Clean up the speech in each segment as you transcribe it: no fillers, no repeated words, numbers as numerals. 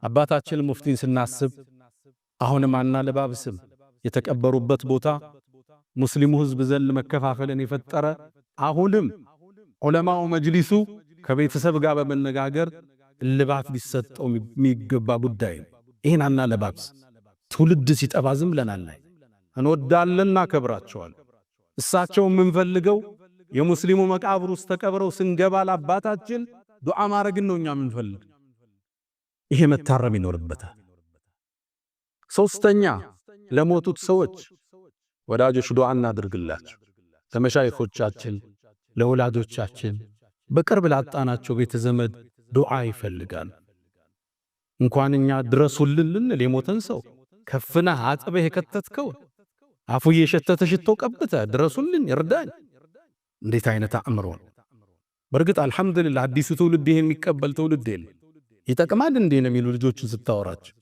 አባታችን ሙፍቲን ስናስብ አሁንም አናለባብስም። የተቀበሩበት ቦታ ሙስሊሙ ህዝብ ዘንድ መከፋፈልን የፈጠረ፣ አሁንም ዑለማው መጅሊሱ ከቤተሰብ ጋር በመነጋገር እልባት ሊሰጠው የሚገባ ጉዳይ ነው። ይህን አናለባብስ። ትውልድ ሲጠፋ ዝም ብለን አናይ። እንወዳለን፣ እናከብራቸዋለን። እሳቸው የምንፈልገው የሙስሊሙ መቃብር ውስጥ ተቀብረው ስንገባ ለአባታችን ዱዓ ማድረግን ነው እኛ የምንፈልግ። ይሄ መታረም ይኖርበታል። ሶስተኛ፣ ለሞቱት ሰዎች ወዳጆች ዱዓ እናድርግላቸው። ለመሻይኾቻችን፣ ለወላጆቻችን፣ በቅርብ ላጣናቸው ቤተ ዘመድ ዱዓ ይፈልጋል። እንኳን እኛ ድረሱልን ልንል የሞተን ሰው ከፍነህ አጥበህ የከተትከው፣ አፉ እየሸተተ ሽቶ ቀብተ ድረሱልን ይርዳኝ፣ እንዴት አይነት አእምሮ ነው? በእርግጥ አልሐምዱሊላህ አዲሱ ትውልድ ይሄን የሚቀበል ትውልድ የለም። ይጠቅማል እንዴ ነው የሚሉ ልጆችን ስታወራቸው።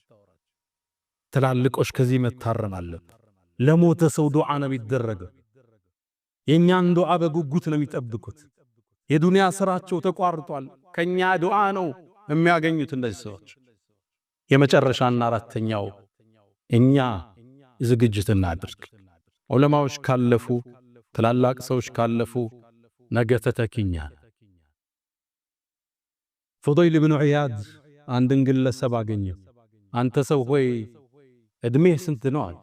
ትላልቆች ከዚህ መታረም አለብን። ለሞተ ሰው ዱዓ ነው የሚደረገው። የኛን ዱዓ በጉጉት ነው የሚጠብቁት። የዱንያ ስራቸው ተቋርጧል። ከኛ ዱዓ ነው የሚያገኙት እነዚህ ሰዎች። የመጨረሻና አራተኛው፣ እኛ ዝግጅት እናድርግ። ዑለማዎች ካለፉ፣ ትላላቅ ሰዎች ካለፉ ነገ ተተኪኛ። ፉደይል ብኑ ዒያድ አንድን ግለሰብ አገኘው። አንተ ሰው ሆይ፣ እድሜህ ስንት ነው አለ።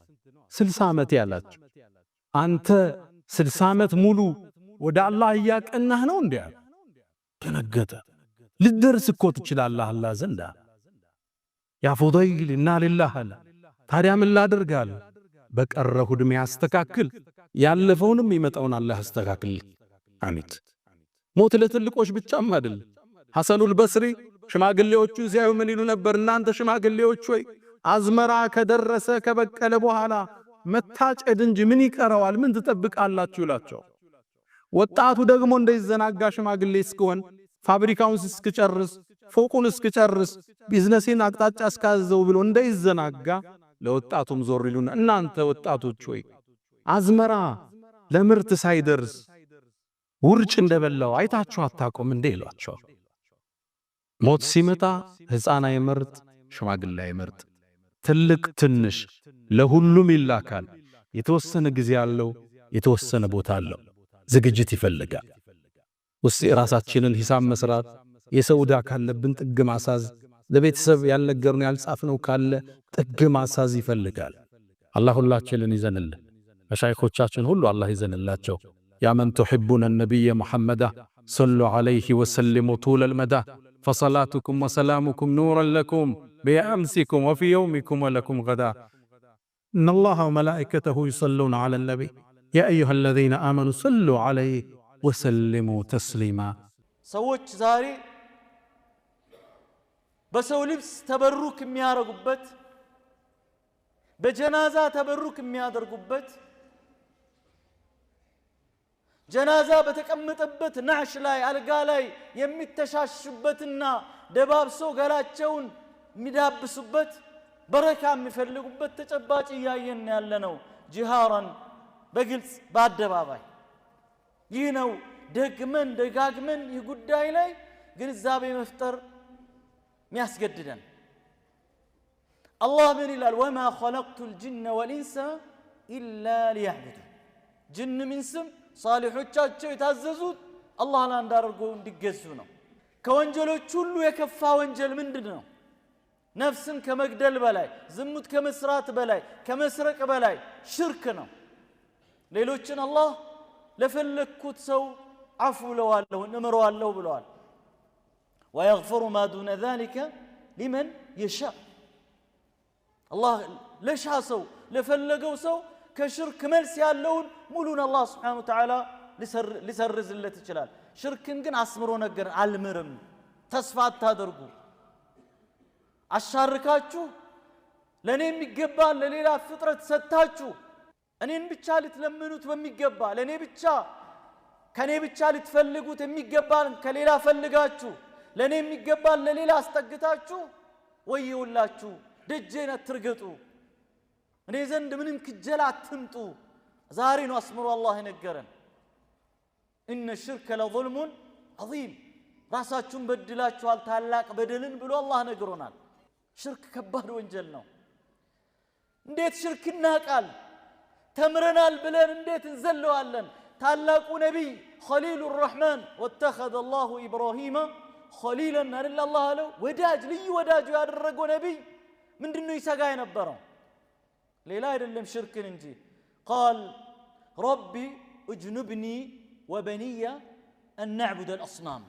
60 ዓመት ያላቸው። አንተ 60 ዓመት ሙሉ ወደ አላህ እያቀናህ ነው እንዴ አለ። ደነገጠ። ልትደርስ እኮ ትችላለህ አላህ ዘንዳ። ያ ፉደይል፣ ኢና ሊላህ አለ። ታዲያ ምን ላድርግ አለ። በቀረሁ ዕድሜ አስተካክል፣ ያለፈውንም የሚመጣውን አላህ አስተካክል። አሚት ሞት ለትልቆች ብቻም አይደለም። ሐሰኑል በስሪ ሽማግሌዎቹ ሲያዩ ምን ይሉ ነበር? እናንተ ሽማግሌዎች ሆይ፣ አዝመራ ከደረሰ ከበቀለ በኋላ መታጨድ እንጂ ምን ይቀረዋል? ምን ትጠብቃላችሁ? ይላቸው። ወጣቱ ደግሞ እንዳይዘናጋ ሽማግሌ እስክሆን፣ ፋብሪካውን እስክጨርስ፣ ፎቁን እስክጨርስ፣ ቢዝነሴን አቅጣጫ እስካዘው ብሎ እንዳይዘናጋ ለወጣቱም ዞር ይሉና እናንተ ወጣቶች ሆይ፣ አዝመራ ለምርት ሳይደርስ ውርጭ እንደበላው አይታችሁ አታውቁም እንዴ? ይሏቸዋል። ሞት ሲመጣ ሕፃን አይመርጥ፣ ሽማግሌ አይመርጥ፣ ትልቅ ትንሽ ለሁሉም ይላካል። የተወሰነ ጊዜ አለው፣ የተወሰነ ቦታ አለው። ዝግጅት ይፈልጋል። ውስጥ የራሳችንን ሂሳብ መስራት፣ የሰው ዕዳ ካለብን ጥግ ማሳዝ፣ ለቤተሰብ ያልነገርነው ያልጻፍነው ካለ ጥግ ማሳዝ ይፈልጋል። አላህ ሁላችንን ይዘንልን። መሻይኾቻችን ሁሉ አላህ ይዘንላቸው። يا من تحبون النبي محمدا صلوا عليه وسلموا طول المدى، فصلاتكم وسلامكم نورا لكم بأمسكم وفي يومكم ولكم غدا. إن الله وملائكته يصلون على النبي يا أيها الذين آمنوا صلوا عليه وسلموا تسليما። ሰዎች ዛሬ በሰው ልብስ ተበሩክ የሚያደርጉበት፣ በጀናዛ ተበሩክ የሚያደርጉበት፣ ጀናዛ በተቀመጠበት ናዕሽ ላይ፣ አልጋ ላይ የሚተሻሹበትና ደባብሶ ገላቸውን የሚዳብሱበት፣ በረካ የሚፈልጉበት ተጨባጭ እያየን ያለ ነው። جهارا፣ በግልጽ በአደባባይ። ይህ ነው ደግመን ደጋግመን ይህ ጉዳይ ላይ ግንዛቤ መፍጠር የሚያስገድደን። አላህ ምን ይላል? وما خلقت الجن والإنس إلا ليعبدون። ጅንም ኢንስም ሳሊሖቻቸው የታዘዙት አላህን አንድ አድርጎ እንዲገዙ ነው። ከወንጀሎች ሁሉ የከፋ ወንጀል ምንድን ነው? ነፍስን ከመግደል በላይ፣ ዝሙት ከመስራት በላይ፣ ከመስረቅ በላይ ሽርክ ነው። ሌሎችን አላህ ለፈለግኩት ሰው አፉ ብለዋለሁ፣ እምረዋለሁ ብለዋል። ويغفر ما دون ذلك لمن يشاء። አላህ ለሻ ሰው፣ ለፈለገው ሰው ከሽርክ መልስ ያለውን ሙሉን አላህ ስብሓነሁ ወተዓላ ሊሰርዝለት ይችላል። ሽርክን ግን አስምሮ ነገር አልምርም፣ ተስፋ አታደርጉ። አሻርካችሁ ለእኔ የሚገባን ለሌላ ፍጥረት ሰጥታችሁ እኔን ብቻ ልትለምኑት በሚገባ፣ ለእኔ ብቻ ከእኔ ብቻ ልትፈልጉት የሚገባን ከሌላ ፈልጋችሁ፣ ለእኔ የሚገባን ለሌላ አስጠግታችሁ ወየውላችሁ፣ ደጄን አትርገጡ፣ እኔ ዘንድ ምንም ክጀላ አትምጡ። ዛሬ ነው አስምሮ አላህ የነገረን። إن الشرك لظلم عظيم፣ ራሳችሁን በድላችኋል ታላቅ በደልን ብሎ አላህ ነግሮናል። ሽርክ ከባድ ወንጀል ነው። እንዴት ሽርክ እናቃል? ተምረናል ብለን እንዴት እንዘለዋለን? ታላቁ ነቢይ خليل الرحمن واتخذ الله إبراهيم خليلا አይደል አላህ አለው። ወዳጅ ልዩ ወዳጁ ያደረገው ነቢይ ምንድን ነው ይሰጋ የነበረው? ሌላ አይደለም ሽርክን እንጂ። قال رب اجنبني وبني أن نعبد الأصنام፣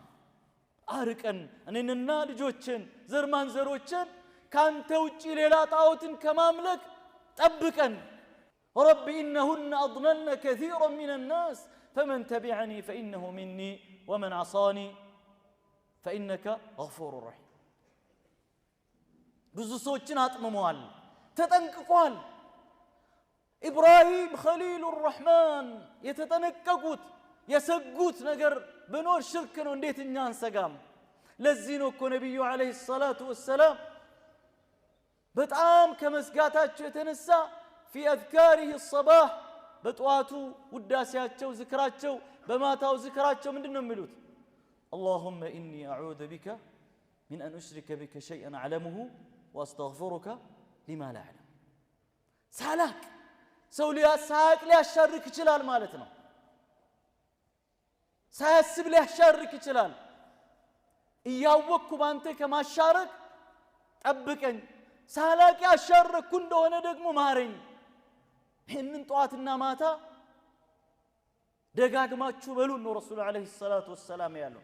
አርቀን እኔንና ልጆችን ዘር ማንዘሮችን ካንተ ውጪ ሌላ ጣዖትን ከማምለክ ጠብቀን። رب إنهن أضللن كثيرا من الناس فمن تبعني فإنه مني ومن عصاني فإنك غفور رحيم። ብዙ ሰዎችን አጥምመዋል፣ ተጠንቅቋል። ኢብራሂም خليل الرحمن የተጠነቀቁት የሰጉት ነገር ብኖር ሽርክ ነው። እንዴት እኛ አንሰጋም? ለዚህ ነው እኮ ነቢዩ عليه الصلاة والسلام በጣም ከመስጋታቸው የተነሳ في أذكاره الصباح በጠዋቱ ውዳሴያቸው ዝክራቸው፣ በማታው ዝክራቸው ምንድን ነው የሚሉት? اللهم إني أعوذ بك من أن أشرك بك شيئا أعلمه وأستغفرك لما لا أعلم። ሳላቅ ሰው ሳያቅ ሊያሻርክ ይችላል ማለት ነው። ሳያስብ ሊያሻርክ ይችላል። እያወቅኩ ባንተ ከማሻረክ ጠብቀኝ፣ ሳላቅ ያሻረኩ እንደሆነ ደግሞ ማረኝ። ይህንን ጠዋትና ማታ ደጋግማችሁ በሉ ነው ረሱሉ عليه الصلاة والسلام ያለው።